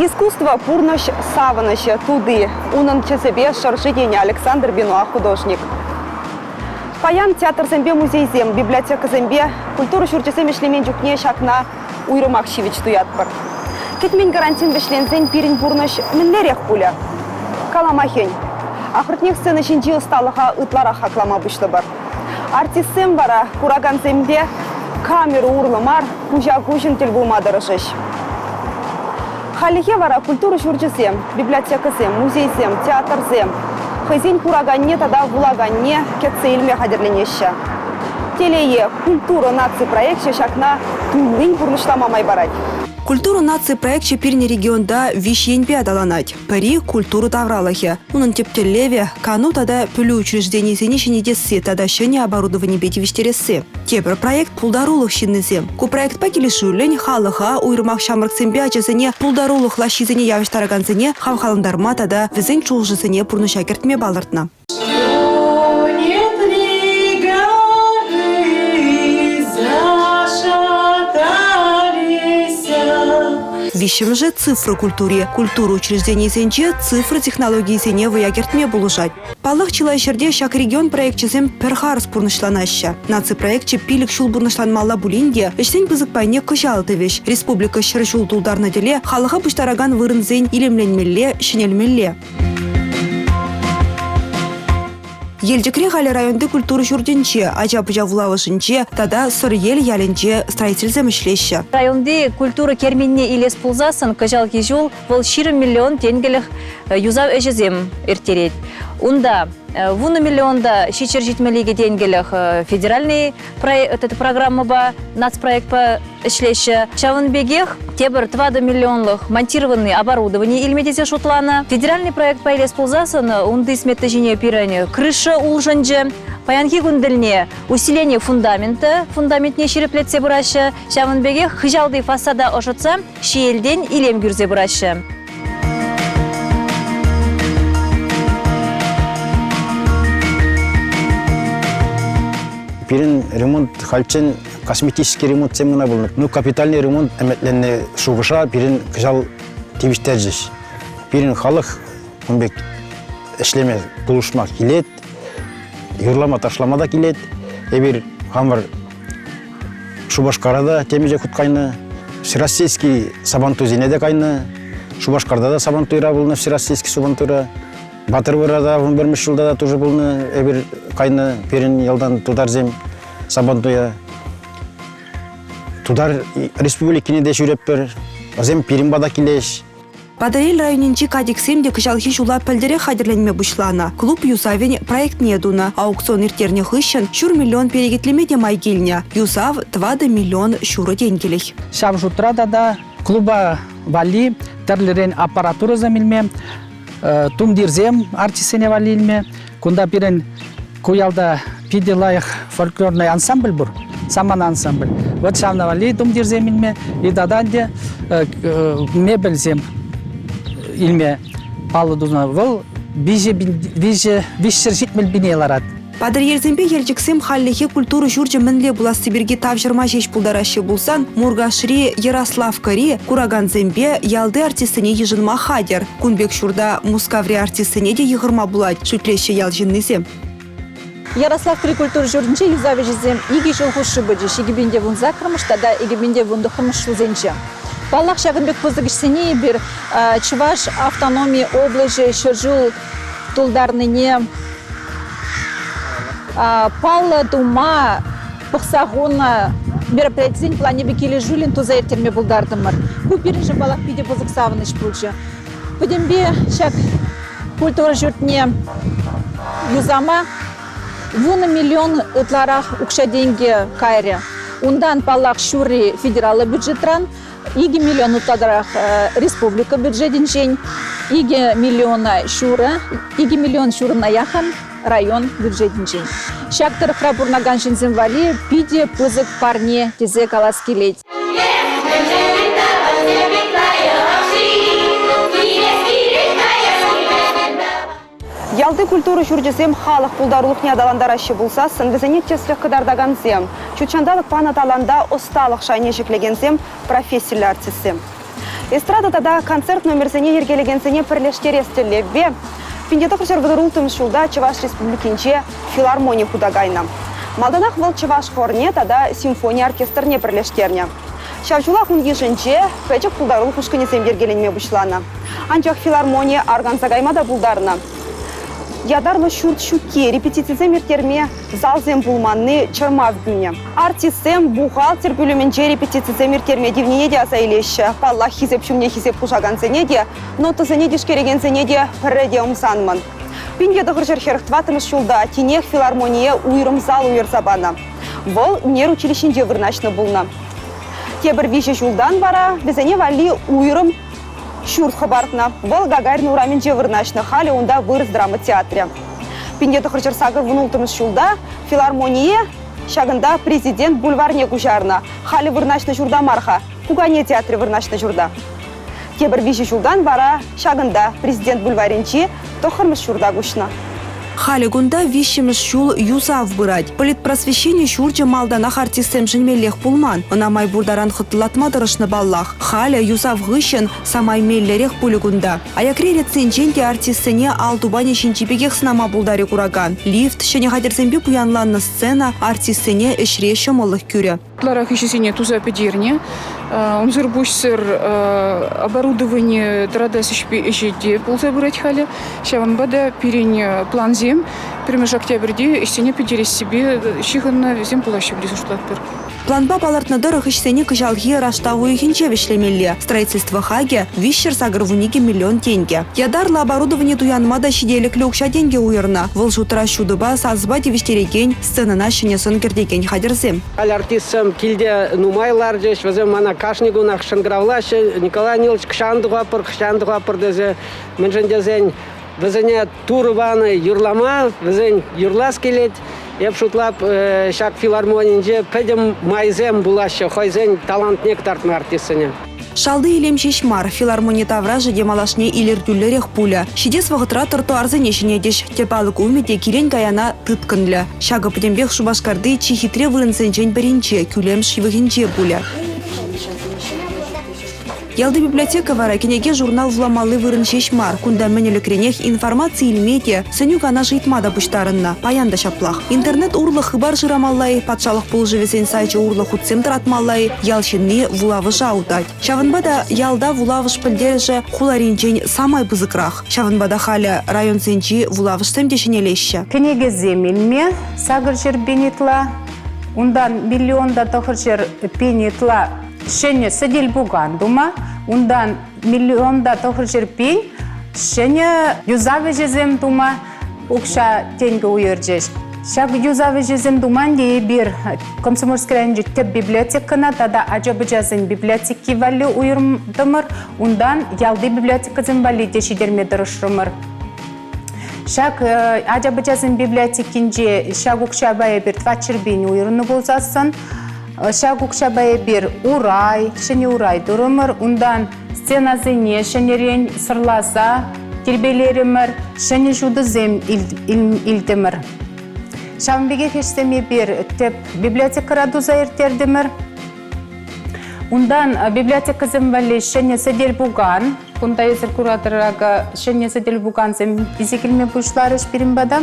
Искусство пурнӑҫ савӑнӑҫӗ, тути, унӑн тӗсӗпе шӑрши тенӗ Александр Бенуа художник. Паян театрсемпе музейсем, библиотекӑсемпе культура ҫурчӗсем ӗҫлемен чухне ҫакна уйрӑмах ҫивӗч туятпӑр. Кӗтмен карантин вӗҫленсен пирӗн пурнӑҫ мӗнлерех пулӗ? Калама хӗн. Ахӑртнех сцена ҫинчи ӑсталӑха ытларах хаклама пуҫлӑпӑр. Артистсем вара куракансемпе камера урлӑ мар, куҫа-куҫӑн тӗл пулма тӑрӑшӗҫ. Хальлӗхе вара культура ҫурчӗсем, библиотекӑсем, музейсем, театрсем хӑйсен кураканне тата вулаканне кӗтсе илме хатӗрленеҫҫӗ. Телее, культура наци проекчӗ ҫакна туллин пурнӑҫлама май парать. Культура наци проекчӗ пирӗн регионта виҫ енпе аталанать. Пӗри – культура тавралӑхӗ. Унӑн тӗп тӗллевӗ – кану тата пӗлӳ учрежденийӗсене ҫӗнетесси тата ҫӗнӗ оборудованипе тивӗҫтересси. Тепӗр проект – пултарулӑх ҫыннисем. Ку проектпа килӗшӳллӗн халӑха, уйрӑмах ҫамрӑксемпе ачасене пултарулӑх лаҫҫисене явӑҫтаракансене хавхалантарма тата вӗсен шухӑшӗсене пурнӑҫа кӗртме палӑртнӑ. Виҫҫӗмӗшӗ цифра культури. Культура учрежденийӗсенче цифра технологийӗсене вӑя кӗртме пулӑшать. Паллах, чылай ҫӗрте ҫак регион проекчӗсем пӗр харӑс пурнӑҫланаҫҫӗ. Наци проекчӗ 5 ҫул пурнӑҫланмалла пулин те ӗҫсен пысӑк пайне кӑҫал тӑвӗҫ. Республика 100 ҫул тултарнӑ тӗле халӑха пуҫтаракан вырӑнсен илемленмелле, ҫӗнелмелле. Елчӗкре халӗ районти культура ҫуртӗнче, ача-пӑча вулавӑшӗнче тата Сӑрьел ялӗнче строительсем ӗҫлеҫҫӗ. Районти культура керменне илес пулсассӑн кӑҫалхи ҫул вӑл 20 миллион тенкӗлӗх юсав ӗҫӗсем ирттерет. Унта 10 миллион та 772 тенкӗлӗх федеральный программӑпа, нацпроектпа ӗҫлеҫҫӗ. Ҫавӑн пекех тепӗр 4 миллионлӑх монтированный оборудование илме тесе шутланӑ. Федеральный проектпа илес пулсассӑн унти смета ҫине пирӗн крыша улшӑнчӗ. Паянхи кун тӗлне усиление фундамента, фундаментне ҫирӗплетсе пыраҫҫӗ. Ҫавӑн пекех хыҫалти фасада ӑшӑтса ҫиелтен илем кӳрсе пыраҫҫӗ. Пирӗн ремонт хальччен косметический ремонтсем кӑна пулнӑ. Ну, капитальный ремонт ӗмӗтленнӗ шухӑша пирӗн кӑҫал тивӗҫтерчӗҫ. Пирӗн халӑх ун пек ӗҫлеме пулӑшма килет, юрлама, ташлама та килет. Эпир хамӑр Шупашкара та темиҫе хут кайнӑ, Всероссийский Сабантуйсене те кайнӑ, Шупашкарта та Сабантуйра пулнӑ, Всероссийский Сабантуйра. Батырвӑра та 11-мӗш ҫулта та тоже пулнӑ. Эпир кайнӑ пирӗн ялтан тутарсем Сабантуя. Тутар республикине те ҫӳретпӗр. Вӗсем пирӗн пата килеҫ. Патӑрьел районӗнчи катексем те кӑҫалхи ҫула пӗлтӗрех хатӗрленме пуҫланӑ. Клуб юсавӗн проектне тунӑ. Аукцион ирттернӗ хыҫҫӑн ҫур миллион перекетлеме те май килнӗ. Юсав 4 миллион ҫурӑ тенкӗлӗх. Ҫав шутра тата клуба валли тӗрлӗрен аппаратурӑсем илме, тумтирсем артистсене валли илме. Кунта пирӗн ку ялта питӗ лайӑх фольклорный ансамбль пур, Самана ансамбль. Вот ҫавна валли тумтирсем илме и тата ӗнтӗ мебельсем илме паллӑ тунӑ. Вӑл 370 пине ларать. Патӑрьелсемпе Елчӗксем хальлӗхе культура ҫурчӗ мӗнле пуласси пирки тавҫӑрма ҫеҫ пултараҫҫӗ пулсан Муркашри, Ярославкӑри куракансемпе ялти артистсене йышӑнма хатӗр. Кун пек ҫурта Мускаври артистсене те йыхӑрма пулать, шӳтлеҫҫӗ ял ҫыннисем. Ярославкӑри культура ҫуртӗнче юсав ӗҫӗсем икӗ ҫул хушши пычӗҫ, 2018 тата 2019 ҫулсенче. Паллах, ҫакӑн пек пысӑк ӗҫсене эпир Чӑваш автономи облаҫӗ ҫӗршыв тултарнине паллӑ тума пӑхса хунӑ мероприятисен планӗпе килӗшӳллӗн туса ирттерме пултартӑмӑр. Ку пирӗншӗн, паллах, питӗ пысӑк савӑнӑҫ пулчӗ. Пӗтӗмпе ҫак культура ҫуртне юсама 10 миллион ытларах укҫа-тенкӗ кайрӗ. Унтан, паллах, ҫурри федераллӑ бюджетран, 2 миллион ытларах республика бюджетӗнчен, 2 миллиона ҫурӑ, 2 миллион ҫурӑна яхӑн район бюджетӗнчен. Ҫак тӑрӑхра пурӑнакан ҫынсем валли питӗ пысӑк парне тесе калас килет. Ялти культура ҫурчӗсем халӑх пултарулӑхне аталантараҫҫӗ пулсассӑн вӗсене тӗслӗх кӑтартакансем, ҫут ҫанталӑк панӑ таланта ӑсталӑх шайне ҫӗклекенсем, профессиллӗ артистсем. Эстрада тата концерт номерсене йӗркелекенсене пӗрлештерес тӗллевпе 1936 ҫулта Чӑваш Республикинче филармони хута кайнӑ. Малтанах вӑл чӑваш хорне тата симфони оркестрне пӗрлештернӗ. Ҫав ҫулах ун йышӗнче пӗчӗк пултарулӑх ушкӑнӗсем йӗркеленме пуҫланӑ. Анчах филармони арканса кайма та пултарнӑ. Ятарлӑ ҫурт ҫукки, репетицисем ирттерме залсем пулманни чӑрмав кӳнӗ. Артистсем бухгалтер пӳлӗмӗнче репетицисем ирттерме тивнине те аса илеҫҫӗ. Паллах, хисеп ҫумне хисеп хушакансене те, нотӑсене тишкерекенсене те пӗрре те ӑмсанмӑн. 1944 ҫулта тинех филармоние уйрӑм зал уйӑрса панӑ. Вӑл ӳнер училищинче вырнаҫнӑ пулнӑ. Тепӗр виҫӗ ҫултан вара вӗсене валли уйрӑм ҫурт хӑпартнӑ. Вӑл Гагарин урамӗнче вырнаҫнӑ. Халӗ унта вырӑс драма театрӗ. 1986 ҫулта филармоние ҫакӑнта Президент бульварне куҫарнӑ. Халӗ вырнаҫнӑ ҫурта мар-ха, Пукане театрӗ вырнаҫнӑ ҫурта. Тепӗр виҫӗ ҫултан вара ҫакӑнта Президент бульварӗнчи тӑххӑрмӗш ҫурта куҫнӑ. Халӗ кунта виҫҫӗмӗш ҫул юсав пырать. Политпросвещени ҫурчӗ малтанах артистсемшӗн меллех пулман. Ӑна май пур таран хӑтлӑлатма тӑрӑшнӑ паллах. Халӗ юсав хыҫҫӑн самай меллӗрех пулӗ кунта. Аякри ретсенчен те артистсене ал тупанӗ ҫинчи пекех сӑнама пултарӗ куракан. Лифт, ҫӗнӗ хатӗрсемпе пуянланнӑ сцена артистсене ӗҫре ҫӑмӑллӑх кӳрӗ. Ытларах ӗҫӗсене туса пӗтернӗ. Унсӑр пуҫсӑр оборудовани тӑратас ӗҫе те пулса пырать халӗ. Ҫавӑнпа та пирӗн плансем пӗрремӗш октябрьте ӗҫсене пӗтерессипе ҫыхӑннӑ, вӗсем пулаҫҫӗ тесе шутлатпӑр. Планпа палӑртнӑ тӑрӑх ӗҫсене кӑҫалхи раштав уйӑхӗнче вӗҫлемелле. Строительство хакӗ 382 миллион тенкӗ. Ятарлӑ оборудовани туянма та ҫителӗклӗ укҫа-тенкӗ уйӑрнӑ. Вӑл шутра ҫутӑпа, сасӑпа тивӗҫтерекен, сценӑна ҫӗнӗ сӑн кӗртекен хатӗрсем. Халь артистсем килте нумай ларчӗҫ, вӗсем мана кашни кунах шӑнкӑравлаҫҫӗ. Николай Нилович, хӑҫан тухатпӑр, хӑҫан тухатпӑр тесе. Мӗншӗн тесен вӗсене Турӑ панӑ юрлама, вӗсен юрлас килет. Эп шутлап, ҫак филармонинче пӗтӗм майсем пулаҫҫӗ хӑйсен талантне кӑтартма артистсене. Шалти илем ҫеҫ мар, филармони таврашӗ те малашне илӗртӳллӗрех пулӗ. Ҫитес вӑхӑтра тротуарсене ҫӗнетӗҫ. Тӗп алӑк умӗ те килен-каяна тыткӑнлӗ. Ҫакӑ пӗтӗмпех Шупашкарти чи хитре вырӑнсенчен пӗринче, Кӳлемӗш ҫывӑхӗнче пулӗ. Ялти библиотека вара кӗнеке-журнал вуламалли вырӑн ҫеҫ мар. Кунта мӗн ӗлӗкренех информаци илме те, сӗнӳ-канаш ыйтма та пуҫтарӑннӑ. Паян та ҫаплах. Интернет урлӑ хыпар шырамалла-и, патшалӑх пулӑшӑвӗсен сайчӗ урлӑ хутсем тӑратмалла-и, ял ҫынни вулавӑша утать. Ҫавӑнпа та ялта вулавӑш пӗлтерӗшӗ хуларинчен самай пысӑкрах. Ҫавӑнпа та халӗ районсенчи вулавӑшсем те ҫӗнелеҫҫӗ. Кӗнекесем илме 800 пин ытла, унтан миллион та 900 пин ытла ҫӗнӗ сӗтел-пукан тума, унтан миллион та 900 пин ҫӗнӗ юсав ӗҫӗсем тума укҫа-тенкӗ уйӑрчӗҫ. Ҫак юсав ӗҫӗсем туман те эпир Комсомольски районӗнчи тӗп библиотекӑна тата ача-пӑчасен библиотеки валли уйӑртӑмӑр. Унтан ялти библиотекӑсем валли те ҫитерме тӑрӑшрӑмӑр. Ҫак ача-пӑчасен библиотекинче ҫак укҫапа эпир 400 пин уйӑрнӑ пулсассӑн, ҫак укҫапа эпир урай, ҫӗнӗ урай турӑмӑр. Унтан стенасене ҫӗнӗрен сӑрласа тирпейлерӗмӗр, ҫӗнӗ ҫутӑсем илтӗмӗр. Ҫавӑн пекех ӗҫсем эпир тӗп библиотекӑра туса ирттертӗмӗр. Унтан библиотекӑсем валли ҫӗнӗ сӗтел-пукан. Кунта эсир куратӑр, акӑ ҫӗнӗ сӗтел-пукансем илсе килме пуҫларӗҫ пирӗн пата.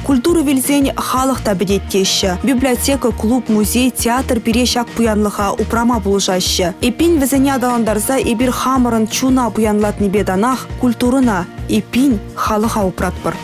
Культура вилсен халӑх та пӗтет теҫҫӗ. Библиотека, клуб, музей, театр пире ҫак пуянлӑха упрама пулӑшаҫҫӗ. Эппин, вӗсене аталантарса эпир хамӑрӑн чуна пуянлатнипе танах культурӑна, эппин, халӑха упратпӑр.